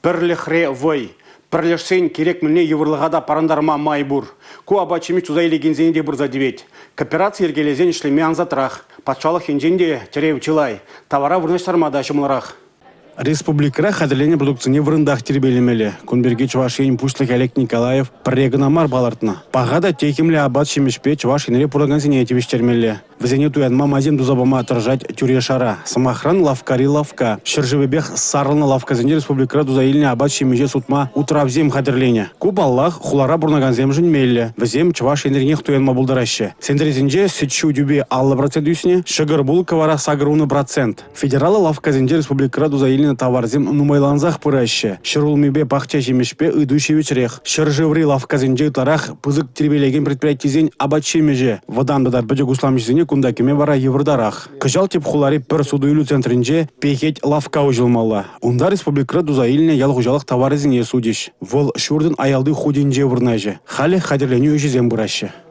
Пӗрлӗхре вӑй. Пӗрлешсен кирек мӗнле йывӑрлӑха та парӑнтарма май пур. Ку апат-ҫимӗҫ туса илекенсене те пырса тивет. Коопераци йӗркелесен ӗҫлеме ансатрах. Патшалӑх енчен те тӗрев чылай. Тавара вырнаҫтарма та ҫӑмӑлрах. Республикӑра хатӗрленӗ продукцине вырӑнтах тирпейлемелле. Кун пирки Чӑваш Ен Пуҫлӑхӗ Олег Николаев пӗрре кӑна мар палӑртнӑ. Паха та техӗмлӗ апат-ҫимӗҫпе Чӑваш Енре пурӑнакансене тивӗҫтермелле. Вӗсене туянма майсем туса пама тӑрӑшать тӳре-шара. Сӑмахран, лавккари лавкка. Ҫӗршывӗпех сарӑлнӑ лавккасенче республикӑра туса илнӗ апат-ҫимӗҫе сутма утравсем хатӗрленӗ. Ку, паллах, хулара пурӑнакансемшӗн меллӗ. Вӗсем Чӑваш Енренех туянма пултараҫҫӗ. Сентресенче сӗт-ҫу тӳпи 50 процент ӳснӗ, ҫӑкӑр-булка вара 80 процент. Федераллӑ лавккасенче республикӑра туса илнӗ таварсем нумайлансах пыраҫҫӗ. Ҫӗрулмипе, пахча ҫимӗҫпе ыйту ҫивӗчрех. Ҫӗршыври лавккасенче ытларах пысӑк тирпейлекен предприятисен апат-ҫимӗҫӗ. Вӑтам тата пӗчӗк усламҫӑсене кунта кӗме вара йывӑртарах. Кӑҫал тӗп хулари пӗр суту-илӳ центрӗнче «Пехет» лавкка уҫӑлмалла. Унта республикӑра туса илнӗ ял хуҫалӑх таварӗсене сутӗҫ. Вӑл ҫуртӑн аялти хутӗнче вырнаҫӗ. Халӗ хатӗрленӳ ӗҫӗсем пыраҫҫӗ.